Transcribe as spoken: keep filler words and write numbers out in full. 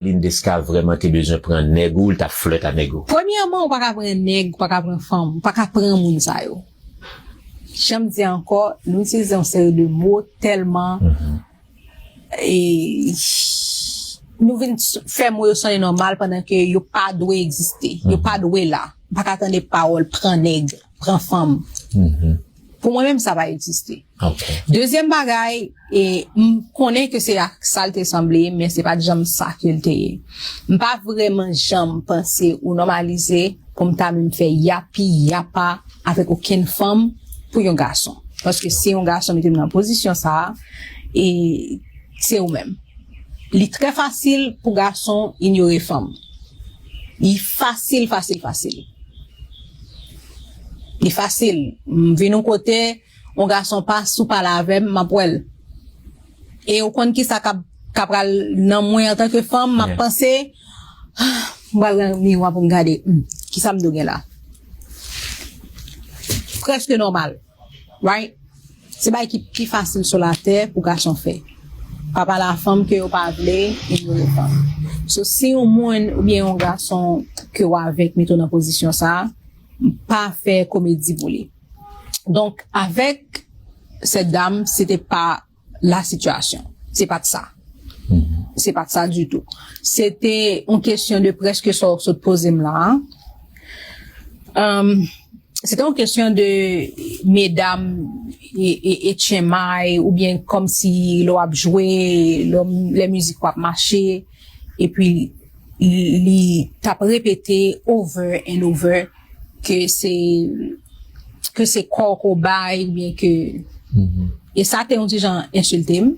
Lindeska vrèman te bezwen pran nèg ou, l t ap flèt a nèg ou? Premyèman, ou pa ka pran nèg, ou pa ka pran fanm, ou pa ka pran moun sa yo. Jan m di ankò, nou itilize yon seri de mo tèlman e, nou vin s- fè mo yo sonnen nòmal pandan ke yo pa dwe egziste, yo pa dwe la. M pa ka tande pawòl pran nèg, pran fanm. Pou mwen menm, sa pa egziste. Ok. Dezyèm bagay, e, m konnen ke se ak sa l te sanble, men se pa t janm sa ke l te ye. M pa vrèman janm panse ou nòmalize pou m ta menm fè yapi, yapa avèk okenn fanm pou yon gason. Paske si yon gason mete m nan pozisyon sa a, e se ou menm. Li trè fasil pou gason inyore fanm. Li fasil, fasil, fasil. Li fasil. M vin yon kote, yon gason pase, ou pale avè m, m ap wè l. E ou konn ki sa k ap, k ap pral nan mwen antanke fanm, m ap panse, m pral nan miwa pou m gade, hmm, ki sa m dwe gen la? Prèske nòmal. Right? Se bagay ki pi fasil sou latè pou gason fè. Pa pale a fanm ke yo pa vle, inyore fanm. So, si yon moun oubyen yon gason ke w avèk mete w nan pozisyon sa a, pa fè komedi pou li. Donk, avèk sèt dam, se te pa la sitiyasyon. Se pa t sa. Se pa t sa ditou. Se te yon kesyon de prèske sa w sot poze m la a. Um, se te yon kesyon de medam e, e, e tchenmay, oubyen kòmsi lè w ap jwe, lè, lè mizik w ap mache, epi li, li t ap repete over and over ke se, ke se kò w ke w bay, oubyen ke, e sa te yon ti jan ensilte m.